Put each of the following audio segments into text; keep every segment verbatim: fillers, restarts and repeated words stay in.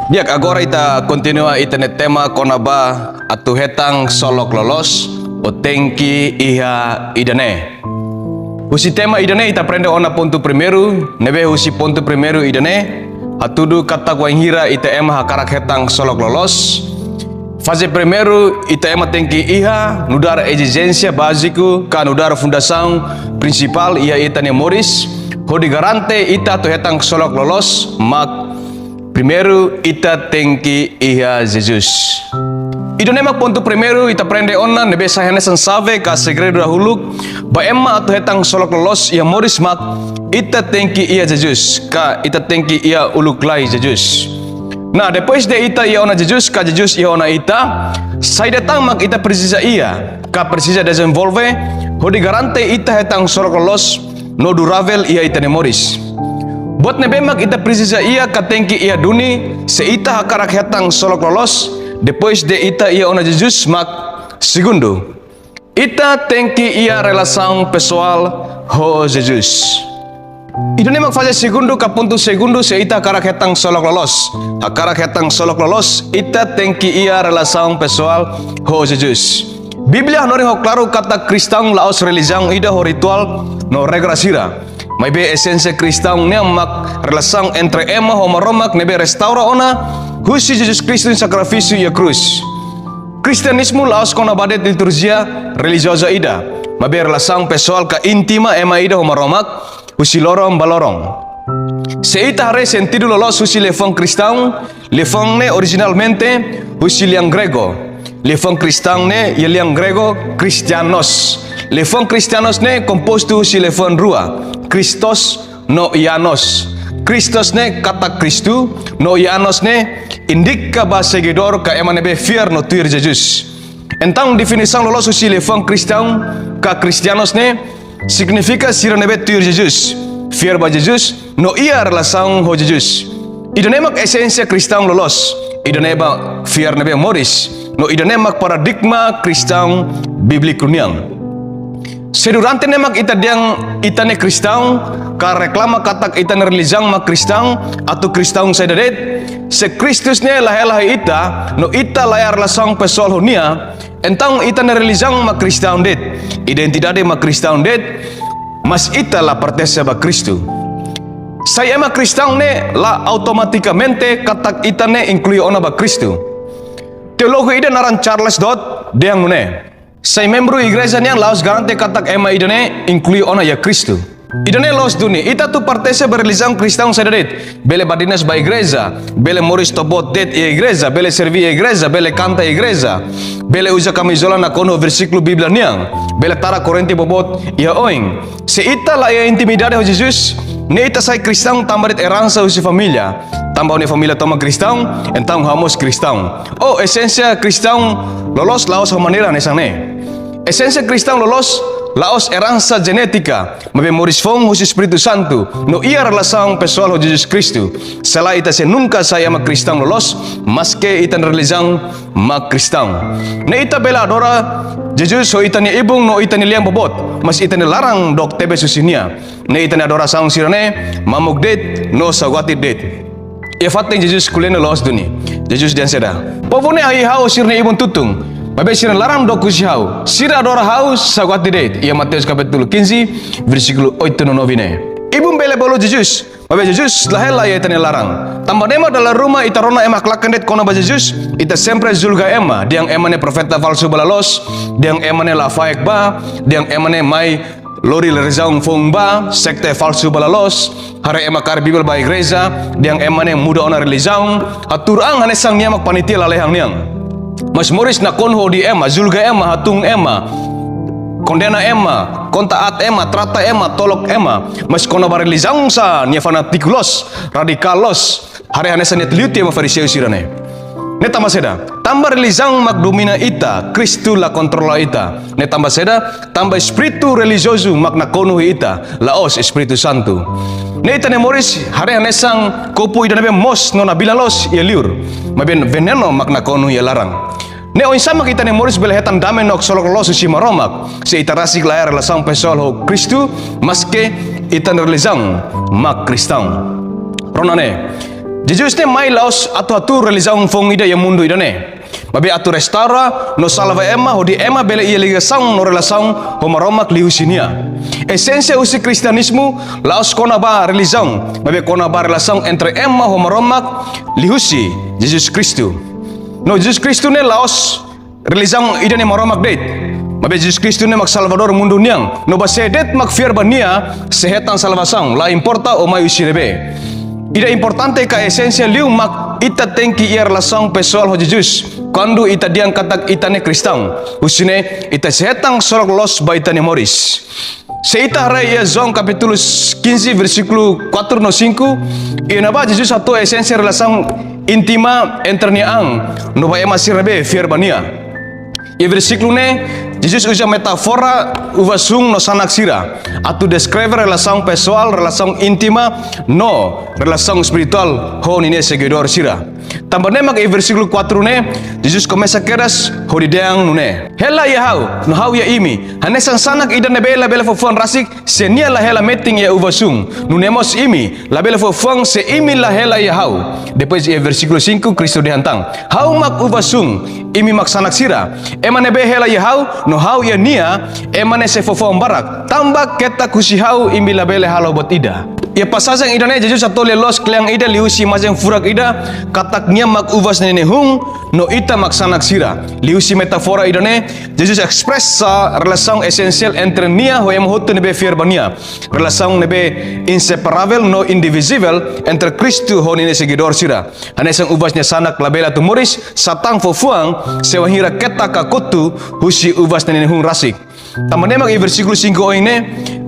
Di'ak, agora ita kontinua ita-nia tema kona-ba atu hetan ksolok loloos, ó tenke iha ida-ne'e. Husi tema ida-ne'e ita aprende ona pontu primeiru, ne'ebé husi pontu primeiru ida-ne'e hatudu katak wainhira ita ema hakarak hetan ksolok loloos, faze primeiru ita ema tenke iha nu'udar ezijénsia báziku ka nu'udar fundasaun prinsipál iha ita-nia moris, hodi garante ita atu hetan ksolok loloos mak primeiru ita tenke iha Jesus. Ida-ne'e mak pontu primeiru ita aprende ona ne'ebé sai hanesan xave ka segredu dahuluk ba ema atu hetan ksolok loloos iha moris mak ita tenke iha Jesus, ka ita tenke iha uluk lai Jesus. Nah, depois de ita iha ona Jesus, ka Jesus iha ona ita, saida tan mak ita presiza iha, ka presiza dezenvolve, hodi garante ita hetan ksolok loloos no duravel iha ita-nia moris. Buat ne'ebé mak ita presiza iha ka tenke iha duni, se ita hakarak hetan ksolok loloos, depois de ita iha ona Jesus mak segundu. Ita tenke iha relasaun pesoál ho Jesus. Ida-ne'e mak faze segundu ka pontu segundu se ita hakarak hetan ksolok loloos. Hakarak hetan ksolok loloos, ita tenke iha relasaun pesoál ho Jesus. Bíblia hanorin ho klaru katak kristaun la'ós relijiaun ida ho rituál no regra sira. Maibé esénsia kristaun nian mak relasaun entre ema ho Maromak ne'ebé restaura ona husi Jesus Kristu nia sakrifísiu iha krús. Kristianizmu la'ós kona-ba de'it liturjia relijioza ida, maibé relasaun pesoál ka íntima ema ida ho Maromak husi loron ba loron. Se ita haree sentidu loloos husi liafuan kristaun, liafuan ne'e orijinalmente husi lian gregu. Liafuan kristaun ne'e iha lian gregu Christianos. Liafuan Christianos ne'e kompostu husi liafuan rua, Christos no Ianos. Christos ne'e katak Kristu, no Ianos ne'e indika ba segidór ka ema ne'ebé fiar no tuir Jesus. Entaun definisaun loloos husi liafuan kristaun ka Christianos ne'e signifika sira ne'ebé tuir Jesus, fiar ba Jesus, no iha relasaun ho Jesus. Ida-ne'e mak esénsia kristaun loloos, ida-ne'e mak fiar ne'ebé moris, no ida-ne'e mak paradigma kristaun bíbliku nian. Se durante ne'e mak ita dehan ita ne'e kristaun, ka reklama katak ita-nia relijiaun mak kristaun, atu kristaun saida de'it, se Kristus ne'e la hela iha ita, no ita la iha relasaun pesoál ho Nia, entaun ita-nia relijiaun mak kristaun de'it, identidade mak kristaun de'it, mas ita la pertense ba Kristu. Sai ema kristaun ne'e la automatikamente katak ita ne'e inklui ona ba Kristu. Teólogu ida naran Charles Dodd dehan nune'e: sai membru igreja nian la'ós garante katak ema ida-ne'e inklui ona iha Kristu. Ida-ne'e loos duni, ita atu pertense ba relijiaun kristaun saida de'it, bele badinas ba igreja, bele moris to'o boot de'it iha igreja, bele serví iha igreja, bele kanta iha igreja, bele uza kamizola nakonu versíkulu Bíblia nian, bele tara korrente boboot iha oin. Se ita la iha intimidade ho Jesus, ne'e ita sai kristaun tanba de'it eransa husi família. Tanba ha'u-nia família tomak kristaun, entaun ha'u mós kristaun. Oh, esénsia kristaun loloos la'ós ho maneira hanesan ne'e. Esénsia kristaun loloos la'ós eransa jenétika, maibé moris foun husi Espíritu Santu, no iha relasaun pesoál ho Jesus Kristu. Selae ita sei nunka sai ema kristaun loloos, maske ita-nia relijiaun mak kristaun. Ne'e ita bele adora Jesus ho ita-nia ibun no ita-nia lian boboot, mas ita-nia laran dook tebes husi Nia. Ne'e ita-nia adorasaun sira-ne'e mamuk de'it no saugati de'it. Iha fatin Jesus ko'alia ne'e loos duni. Jesus dehan saida? Povu ne'e hahi'i ha'u ho sira-nia ibun tutun, maibé sira-nia laran dook husi ha'u. Sira adora ha'u saugati de'it. Iha Mateus kapítulu quinze, versíkulu oito no nove ne'e. Ibun bele bolu Jesus, maibé Jesus la hela iha ita-nia laran. Tanba ne'e mak dala ruma ita rona ema haklaken de'it kona-ba Jesus, ita sempre julga ema, dehan ema ne'e profeta falsu ba la loos, dehan ema ne'e lafaek ba, dehan ema ne'e mai lori relijiaun foun ba, sekte falsu ba la loos, haree ema kaer Bíblia ba igreja, dehan ema ne'e muda ona relijiaun, hatuur an hanesan nia mak panitia lalehan nian. Mas moris nakonu hodi ema, julga ema, hatún ema, kondena ema, konta aat ema, trata ema, tolok ema. Mas kona-ba relijiaun sá, nia fanátiku loos, radikál loos, haree hanesan nia liu tiha ba fariseu sira-ne'e. Ne'e tanba saida? Tanba relijiaun mak domina ita, Kristu la kontrola ita. Ne'e tanba saida? Tanba espíritu relijiozu mak nakonu ita, la'ós Espíritu Santu. Ne'e ita-nia moris haree hanesan kopu ida ne'ebé moos no nabilan loos iha liur, maibé venenu mak nakonu iha laran. Ne'e oinsá mak ita-nia moris bele hetan dame no ksolok loloos husi Maromak, se ita rasik la iha relasaun pesoál ho Kristu, maske ita-nia relijiaun mak kristaun? Rona ne'e. Jesus ne'e mai la'ós atu hatuur relijiaun foun ida iha mundu ida-ne'e, maibé atu restaura no salva ema hodi ema bele iha ligasaun no relasaun ho Maromak liuhusi nia. Esénsia husi Kristianizmu la'ós kona-ba relijiaun, maibé kona-ba relasaun entre ema ho Maromak liuhusi Jesus Kristu. No Jesus Kristu ne'e la'ós relijiaun ida ne'e Maromak de'it. Maibé Jesus Kristu ne'e mak Salvadór mundu nian. No ba sé de'it mak fiar ba nia sei hetan salvasaun, la importa ó mai husi ne'ebé. Ida importante ka esénsia liu mak ita tenke iha relasaun pesoál ho Jesus. Kuandu ita dehan katak ita ne'e kristaun, husi ne'e ita sei hetan ksolok loloos ba ita-nia moris. Se ita haree iha João kapítulu quinze, versíkulu quatro no cinco, iha ne'ebá Jesus hato'o esénsia relasaun íntima entre nia an no ba ema sira ne'ebé fiar ba nia. Iha versíkulu ne'e, Jesus uza metáfora uvas hun no sanak sira atu deskreve relasaun pesoál, relasaun íntima no relasaun espirituál ho ninia seguidór sira. Tanba ne'e mak iha versíkulu quatro ne'e, Jesus komesa kedas hodi dehan nune'e: Hela iha ha'u, no ha'u iha imi. Hanesan sanak ida ne'ebé labele fó fuan rasik se nia la hela metin iha uvas hun, nune'e mós imi labele fó fuan se imi la hela iha ha'u. Depois iha versíkulu cinco, Kristu dehan tan: Ha'u mak uvas hun, imi mak sanak sira. Ema ne'ebé hela iha ha'u, no ha'u iha nia, ema ne'e sei fó fuan barak. Tanba ketak husi ha'u imi labele halo buat ida. Iha pasajen ida-ne'e Jesus hato'o lia-loos kle'an ida liuhusi imajen furak ida, katak nia mak uvas ne'e nia hun, no ita mak sanak sira. Liuhusi metáfora ida-ne'e, Jesus espresa relasaun esensiál entre nia ho ema hotu ne'ebé fiar ba nia. Relasaun ne'ebé inseparável no indivizivel entre Kristu ho ninia seguidór sira. Hanesan uvas nia sanak labele atu moris, satán fó fuan, se wainhira ketak ka kotu husi uvas ne'e nia hun rasik. Tanba ne'e mak iha versíkulu cinco ohin ne'e,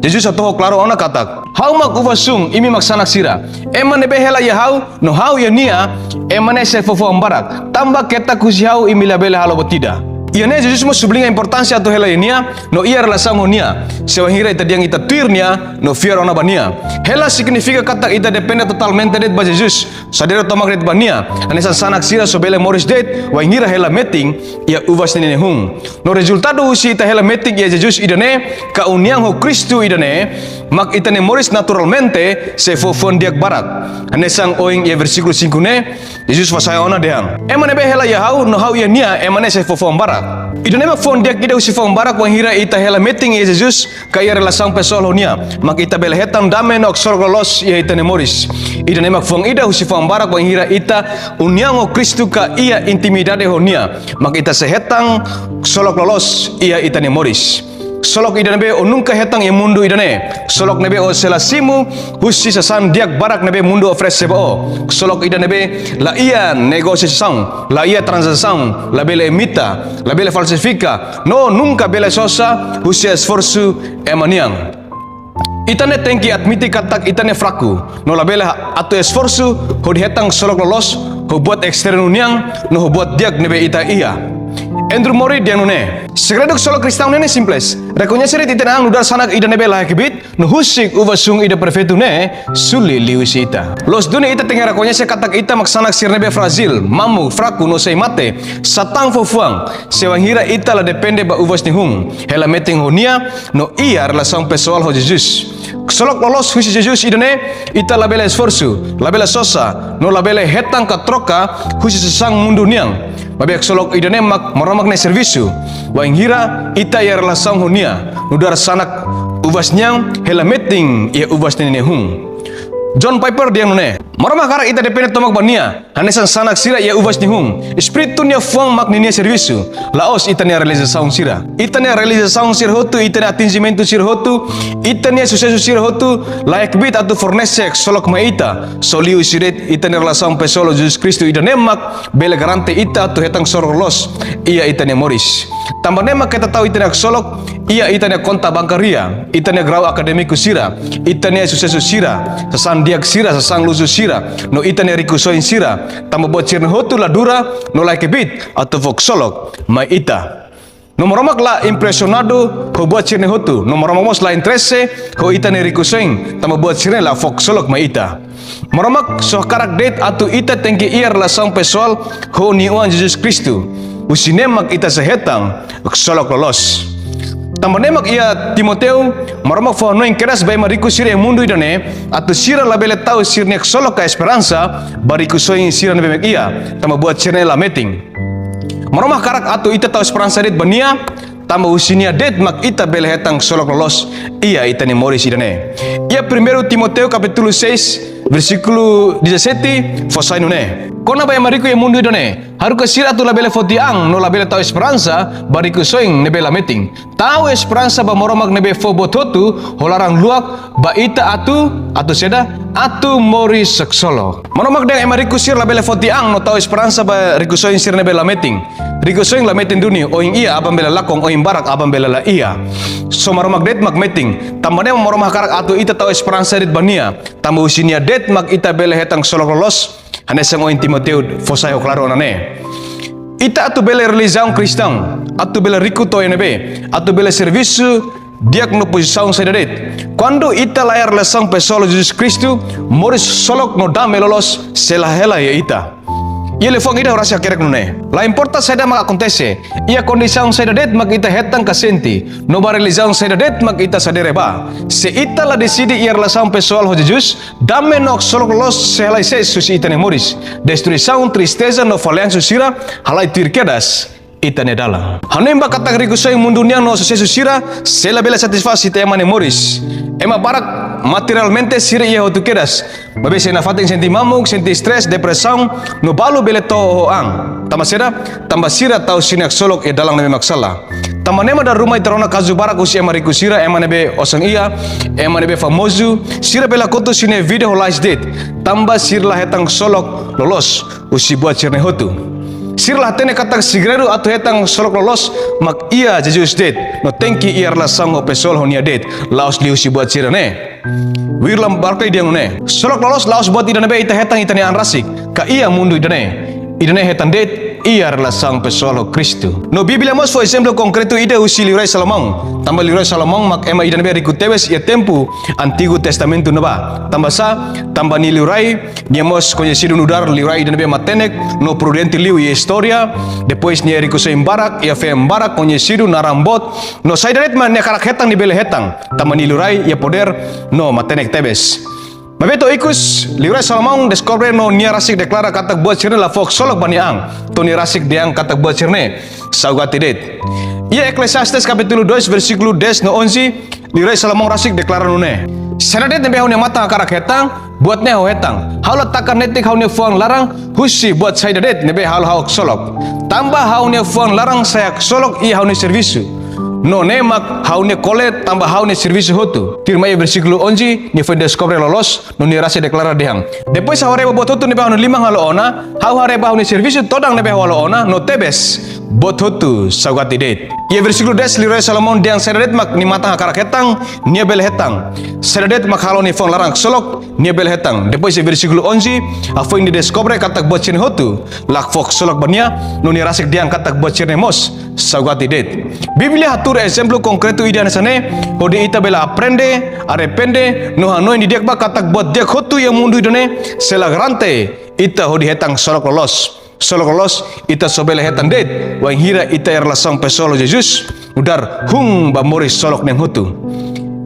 Jesus hato'o klaru ona katak: Ha'u mak uvas hun, imi mak sanak sira. Ema ne'ebé hela iha ha'u, no ha'u iha nia, ema ne'e sei fó fuan barak. Tanba ketak husi ha'u imi labele halo buat ida. Iha ne'e Jesus mós subliña importánsia atu hela iha nia, no iha relasaun ho nia. Se wainhira ita dehan ita tuir nia, no fiar ona ba nia. Hela signifika katak ita depende totalmente de'it ba Jesus. Sadere tomak de'it ba nia. Hanesan sanak sira só bele moris de'it wainhira hela metin iha uvas ne'e nia hun. No rezultadu husi ita hela metin iha Jesus ida-ne'e, ka uniaun ho Kristu ida-ne'e, mak ita-nia moris naturalmente sei fó fuan di'ak barak. Hanesan ohin iha versíkulu cinco ne'e, Jesus fó sai ona dehan: Ema ne'ebé hela iha ha'u, no ha'u iha nia, ema ne'e sei fó fuan barak. Ida-ne'e mak fuan di'ak ida husi fuan barak wainhira ita hela metin iha Jesus, ka iha relasaun pesoál ho nia, mak ita bele hetan dame no ksolok loloos iha ita-nia moris. Ida-ne'e mak fuan ida husi fuan barak wainhira ita uniaun ho Kristu ka iha intimidade ho nia, mak ita sei hetan ksolok loloos iha ita-nia moris. Ksolok ida ne'ebé ó nunka hetan iha mundu ida-ne'e. Ksolok ne'ebé ó sei la simu husi sasán di'ak barak ne'ebé mundu oferese ba ó. Ksolok ida ne'ebé la iha negosiasaun, la iha tranzasaun, labele imita, labele falsifika, no nunka bele sosa husi esforsu ema nian. Ita ne'e tenke admite katak ita ne'e fraku, no labele atu esforsu hodi hetan ksolok loloos ho buat esternu nian no ho buat di'ak ne'ebé ita iha. Andrew Murray dehan nune'e: Segredu ksolok kristaun ne'e simples. Rekoñese de'it ita-nia an nu'udar sanak ida ne'ebé la hakbiit, no husik uvas hun ida perfeitu ne'e suli liuhusi ita. Loos duni ita tenke rekoñese katak ita mak sanak sira ne'ebé frájil, mamuk, fraku no sei mate, satán fó fuan, se wainhira ita la depende ba uvas nia hun, hela metin ho nia, no iha relasaun pesoál ho Jesus. Ksolok loloos husi Jesus ida-ne'e, ita labele esforsu, labele sosa, no labele hetan ka troka husi sasán mundu nian. Maibé ksolok ida-ne'e mak Maromak nia servisu, wainhira ita iha relasaun ho nia nu'udar sanak uvas nian hela metin iha uvas nia hun. John Piper dehan nune'e: Maromak hakarak ita depende tomak ba nia, hanesan sanak sira iha uvas nia hun. Espíritu nia fuan mak ninia servisu, la'ós ita-nia realizasaun sira. Ita-nia realizasaun sira hotu, ita-nia atinjimentu sira hotu, ita-nia susesu sira hotu, la hakbiit atu fornese ksolok mai ita, só liuhusi de'it ita-nia relasaun pesoál ho Jesus Kristu ida-ne'e mak bele garante ita atu hetan ksolok loloos iha ita-nia moris. Tanba ne'e mak keta tau ita-nia ksolok iha ita-nia konta bankária, ita-nia grau akadémiku sira, ita-nia susesu sira, sasán di'ak sira, sasán luxu sira, no ita-nia rikusoin sira. Tanba buat sira-ne'e hotu la dura, no la hakbiit atu fó ksolok mai ita. No Maromak la impresionadu ho buat sira-ne'e hotu, no Maromak mós la interese ho ita-nia rikusoin, tanba buat sira-ne'e la fó ksolok mai ita. Maromak só hakarak de'it atu ita tenke iha relasaun pesoál ho nia Oan Jesus Kristu. Husi ne'e mak ita sei hetan ksolok loloos. Tanba ne'e mak iha Timóteo, Maromak fó hanoin kedas ba ema riku sira iha mundu ida-ne'e, atu sira labele tau sira-nia ksolok ka esperansa ba rikusoin sira ne'ebé mak iha, tanba buat sira-ne'e la metin. Maromak hakarak atu ita tau esperansa de'it ba Nia, tanba husi Nia de'it mak ita bele hetan ksolok loloos iha ita-nia moris ida-ne'e. Iha Primeiru Timóteo kapítulu seis, versíkulu dezassete, fó sai nune'e: Kona-ba ema riku iha mundu ida-ne'e, haruka sira atu labele foti an no labele tau esperansa ba rikusoin ne'ebé la metin. Tau esperansa ba Maromak ne'ebé fó buat hotu ho laran-luak ba ita atu, atu saida, atu moris ksolok. Maromak dehan ema riku sira labele foti an no tau esperansa ba rikusoin sira ne'ebé la metin. Rikusoin la metin duni, ohin iha aban bele lakon, ohin barak aban bele la iha. Só Maromak de'it mak metin. Tanba ne'e Maromak hakarak atu ita tau esperansa de'it ba Nia, tanba husi Nia de'it mak ita bele hetan ksolok loloos, hanesan ohin Timóteo fó sai ho klaru ona ne'e. Ita atu bele relijiaun kristaun, atu bele riku to'o iha ne'ebé, atu bele servisu di'ak no pozisaun saida de'it, kuandu ita la iha relasaun pesoál ho Jesus Kristu, moris ksolok no dame loloos sei la hela iha ita. Iha liafuan ida ha'u rasik hakerek nune'e: La importa saida mak akontese, iha kondisaun saida de'it mak ita hetan ka sente, no ba relijiaun saida de'it mak ita sadere ba, se ita la deside iha relasaun pesoál ho Jesus, dame no ksolok loloos sei halai sees husi ita-nia moris. Destruisaun, tristeza no fallansu sira halai tuir kedas ita-nia dalan. Hanoin ba katak rikusoin mundu nian no susesu sira sei labele satisfás ita ema nia moris. Ema barak materialmente sira iha hotu kedas, maibé sei nafatin sente mamuk, sente stress, depresaun, no balu bele to'o ho an. Tanba saida? Tanba sira tau sira-nia ksolok iha dalan ne'ebé mak sala. Tanba ne'e mak dala ruma ita rona kazu barak husi ema riku sira, ema ne'ebé osan iha, ema ne'ebé famozu, sira bele kotu sira-nia vida ho lais de'it, tanba sira la hetan ksolok loloos husi buat sira-ne'e hotu. Sira la hatene katak segredu atu hetan ksolok loloos mak iha Jesus de'it, no tenke iha relasaun ho pesoál ho Nia de'it, la'ós liuhusi buat sira-ne'e. William Barclay dehan nune'e: Ksolok loloos la'ós buat ida ne'ebé ita hetan iha ita-nia an rasik, ka iha mundu ida-ne'e. Ida-ne'e hetan de'it iha relasaun pesoál ho Kristu. No Bíblia mós fó ezemplu konkretu ida husi Liurai Salomão. Tanba Liurai Salomão mak ema ida ne'ebé riku tebes iha tempu Antigu Testamentu ne'ebá. Tanba sá? Tanba nia liurai, nia mós koñesidu nu'udar liurai ida ne'ebé matenek no prudente liu iha istória. Depois nia rikusoin barak, iha feen barak, koñesidu, naran boot. No saida de'it mak nia hakarak hetan nia bele hetan, tanba nia liurai iha podér no matenek tebes. Maibé to'o ikus, Liurai Salomão deskobre no nia rasik deklara katak buat sira-ne'e la fó ksolok ba nia an, to'o nia rasik dehan katak buat sira-ne'e saugati de'it. Iha Eclesiastes kapítulu dois, versíkulu dez no onze, Liurai Salomão rasik deklara nune'e: Saida de'it ne'ebé ha'u-nia matan hakarak hetan, buat ne'e ha'u hetan. Ha'u la taka netik ha'u-nia fuan laran husi buat saida de'it ne'ebé halo ha'u ksolok. Tanba ha'u-nia fuan laran sai haksolok iha ha'u-nia servisu. No ne'e mak ha'u-nia kole tanba ha'u-nia servisu hotu. Tuirmai iha versíkulu onze, nia foin deskobre loloos, no nia rasik deklara dehan: Depois ha'u haree ba buat hotu ne'ebé ha'u-nia liman halo ona, ha'u haree ba ha'u-nia servisu todan ne'ebé ha'u halo ona, no tebes, buat hotu saugati de'it. Iha versíkulu dez, Liurai Salomão dehan saida de'it mak nia matan hakarak hetan, nia bele hetan. Saida de'it mak halo nia fuan laran haksolok, nia bele hetan. Depois iha versíkulu onze, hafoin nia deskobre katak buat sira-ne'e hotu la fó ksolok ba nia, no nia rasik dehan katak buat sira-ne'e mós saugati de'it. Bíblia hatuur ezemplu konkretu ida hanesan ne'e, hodi ita bele aprende, arrepende, no hanoin didi'ak ba katak buat di'ak hotu iha mundu ida-ne'e sei la garante ita hodi hetan ksolok loloos. Ksolok loloos ita só bele hetan de'it wainhira ita iha relasaun pesoál ho Jesus, nu'udar hun ba moris ksolok nian hotu.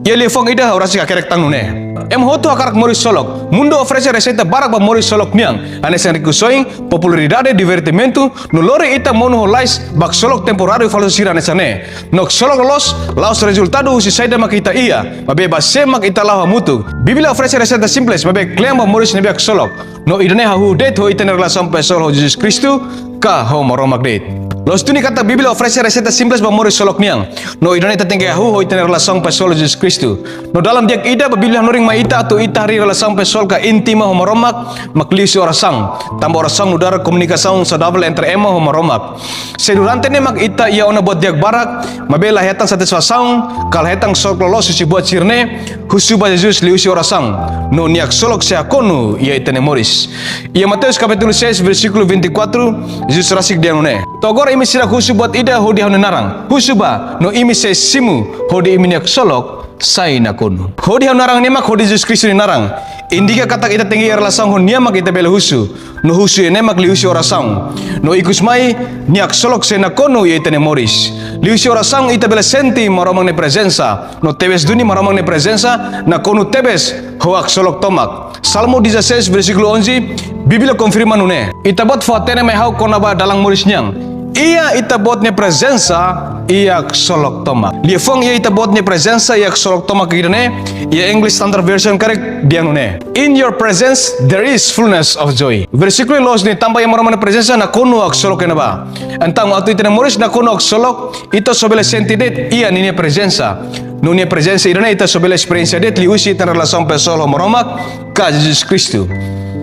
Iha liafuan ida ha'u rasik hakerek tan nune'e: Ema hotu hakarak moris ksolok. Mundu oferese reseita barak ba moris ksolok nian, hanesan rikusoin, popularidade, divertimentu, no lori ita monu ho lais ba ksolok temporáriu falsu sira hanesan ne'e. No ksolok loloos la'ós rezultadu husi saida mak ita iha, maibé ba sé mak ita la'o hamutuk. Bíblia oferese reseita simples, maibé kle'an ba moris ne'ebé haksolok. No ida-ne'e hahú de'it ho ita-nia relasaun pesoál ho Jesus Kristu, ka ho Maromak de'it. Loos duni katak Bíblia oferese reseita simples ba moris ksolok nian. No ida-ne'e ita tenke hahú ho ita-nia relasaun pesoál ho Jesus Kristu. No dalan di'ak ida ba Bíblia hanorin mai ita atu ita harii relasaun pesoál ka íntima ho Maromak mak liuhusi orasaun. Tanba orasaun nu'udar komunikasaun saudavel entre ema ho Maromak. Se durante ne'e mak ita iha ona buat di'ak barak, maibé la hetan satisfasaun, ka la hetan ksolok loloos husi buat sira-ne'e, husu ba Jesus liuhusi orasaun, no Nia ksolok sei hakonu iha ita-nia moris. Iha Mateus kapítulu seis, versíkulu vinte e quatro, Jesus rasik dehan nune'e: To'o agora imi seidauk husu buat ida hodi ha'u-nia naran. Husu ba, no imi sei simu, hodi imi-nia ksolok sai nakonu. Hodi ha'u-nia naran ne'e mak hodi Jesus Kristu nia naran. Indika katak ita tenke iha relasaun ho nia mak ita bele husu. No husu iha ne'e mak liuhusi orasaun. No ikus mai, nia haksolok sei nakonu iha ita-nia moris. Liuhusi orasaun ita bele sente Maromak nia prezensa. No tebes duni Maromak nia prezensa nakonu tebes ho haksolok tomak. Salmo dezasseis, versíkulu onze, Bíblia konfirma nune'e: Ita-Boot fó-hatene mai ha'u kona-ba dalan moris nian. Iha Ita-Boot nia prezensa iha haksolok tomak. Liafuan iha Ita-Boot nia prezensa iha haksolok tomak ida-ne'e, iha English Standard Version karik dehan nune'e: In your presence there is fullness of joy. Versíkulu loos ne'e: Tanba iha Maromak nia prezensa nakonu haksolok iha ne'ebá. Entaun atu ita-nia moris nakonu haksolok, ita só bele sente de'it iha ninia prezensa. No nia prezensa ida-ne'e ita só bele esperiénsia de'it liuhusi ita-nia relasaun pesoál ho Maromak ka Jesus Kristu.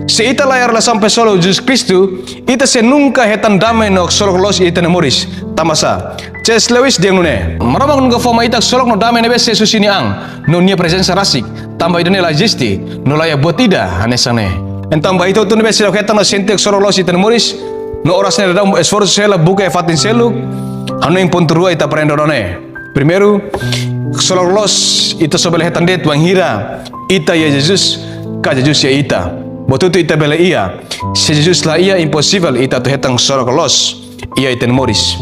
Se ita la iha relasaun pesoál ho Jesus Kristu, ita sei nunka hetan dame no haksolok loos iha ita-nia moris. Tanba sá? C S Lewis dehan nune'e: Maromak nunka fó mai ita haksolok no dame ne'ebé sees husi nia an, no nia prezensa rasik. Tanba ida-ne'e la eziste, no la iha buat ida hanesan ne'e. Entaun ba ita hotu ne'ebé seidauk hetan no sente haksolok loos iha ita-nia moris, no oras ne'e daudaun esforsu hela buka iha fatin seluk, hanoin pontu rua ita aprende daudaun ne'e. Primeiru, haksolok loos ita só bele hetan de'it wainhira ita iha Jesus, ka Jesus iha ita. Buat hotu ita bele iha, se Jesus la iha, imposivel ita atu hetan haksolok loos iha ita-nia moris.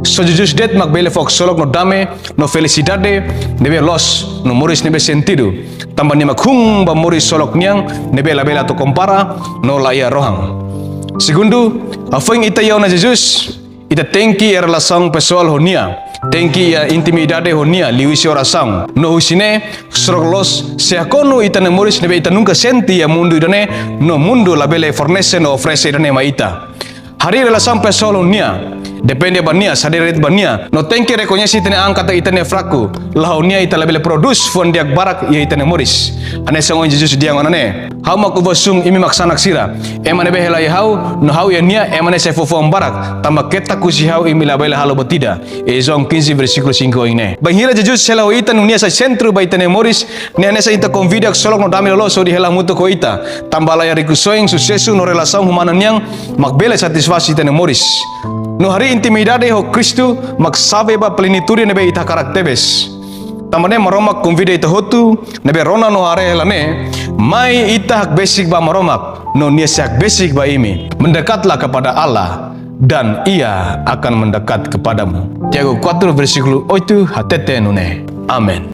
Só Jesus de'it mak bele fó haksolok no dame no felisidade ne'ebé loos no moris ne'ebé sentidu. Tanba nia mak hun ba moris haksolok nian ne'ebé labele atu kompara no la iha rohan. Segundu, hafoin ita iha ona Jesus, ita tenke iha relasaun pesoál ho nia, tenke iha intimidade ho nia liuhusi orasaun. No husi ne'e, haksolok loos sei nakonu iha ita-nia moris ne'ebé ita nunka sente iha mundu ida-ne'e, no mundu labele fornese no oferese ida-ne'e mai ita. Harii relasaun pesoál ho nia, depende ba nia, sadere de'it ba nia, no tenke rekoñese ita-nia an katak ita-nia fraku. La ho nia ita labele prodús fuan di'ak barak iha ita-nia moris. Hanesan ohin Jesus dehan ona ne'e: Ha'u mak uva-sun, imi mak sanak sira. Ema ne'ebé hela iha ha'u, no ha'u iha nia, ema ne'e sai fó fuan barak. Tanba ketak husi ha'u imi labele halo buat ida. Iha João quinze, versíkulu cinco ohin ne'e. Bainhira Jesus hela ho ita no nia sai sentru ba ita-nia moris, nia hanesan ita konvida haksolok no dame loloos hodi hela hamutuk ho ita. Tanba la iha rikusoin, susesu no relasaun umana nian mak bele satisfás ita-nia moris. No harii intimidade ho Kristu mak xave ba plenitude ne'ebé ita hakarak tebes. Tanba ne'e Maromak konvida ita hotu ne'ebé rona no haree hela ne'e, mai ita hakbesik ba Maromak, no nia sei hakbesik ba imi. Mendekatlah kepada Allah, dan Ia akan mendekat kepadamu. Tiago quatro versíkulu oito hatete nune'e. Amen.